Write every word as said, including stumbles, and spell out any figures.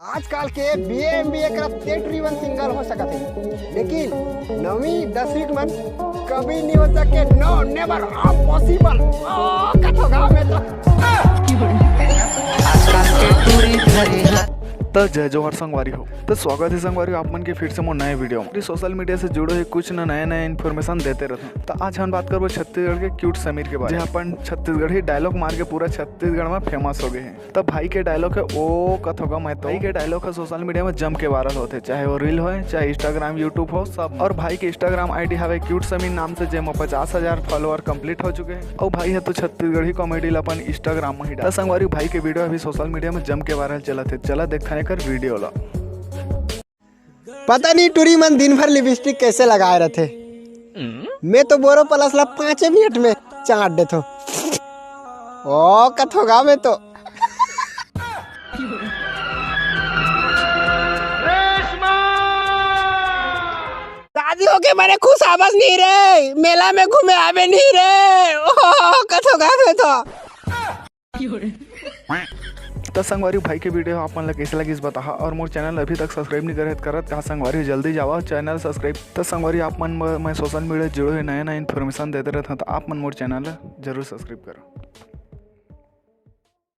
आजकल के BA MBA करत ते टूरी मन सिंगल हो सकत हे, लेकिन नवीं दसवीं के मन कभी नहीं हो सके। No, never, impossible। ओ, कथो गाँव में तो। त जय जोहार संगवारी हो। त स्वागत हे संगवारी हो आप मन के फिर से मोर नए वीडियो में। सोशल मीडिया से जुड़े हुए कुछ न नया नया इन्फॉर्मेशन देते रहथन। त आज हम बात करबो छत्तीसगढ़ के क्यूट समीर के बारे में। जे अपन छत्तीसगढ़ी डायलॉग मार के पूरा छत्तीसगढ़ में फेमस हो गए हे। त भाई के डायलॉग हे, ओ कथो गा मैं तो। भाई के डायलॉग हे सोशल मीडिया में जम के वायरल होथे, चाहे वो रील होए, चाहे Instagram, YouTube हो, सब। और भाई के Instagram आईडी हवे क्यूट समीर नाम से, जेमा पचास हजार फॉलोअर कंप्लीट हो चुके हे। और भाई हे तो छत्तीसगढ़ी कॉमेडी ला अपन Instagram में ही डाल। त संगवारी भाई के वीडियो अभी सोशल मीडिया में जम के वायरल चलत हे। चला देखथन एकर वीडियो ला। पता नहीं टूरी मन दिन भर लिपस्टिक कैसे लगाए रहथे। मैं तो बोरोप्लस ला पाँचे मिनट में चाट देथो। ओ कथो गा मैं तो। शादी होके मने खुश आबस नहीं रे, मेला में घूमे आबे नहीं रे। ओ कथो गा मैं तो। त संगवारी भाई के वीडियो आप मन ला कैसे लगिस बताहा, और मोर चैनल अभी तक सब्सक्राइब नहीं करे हे त करत कहा संगवारी, जल्दी जावा चैनल सब्सक्राइब। त संगवारी आप मन बर मैं सोशल मीडिया जुड़े हुए नया नया इन्फॉर्मेशन देते रहता हूँ, त आप मन मोर चैनल ला जरूर सब्सक्राइब करो।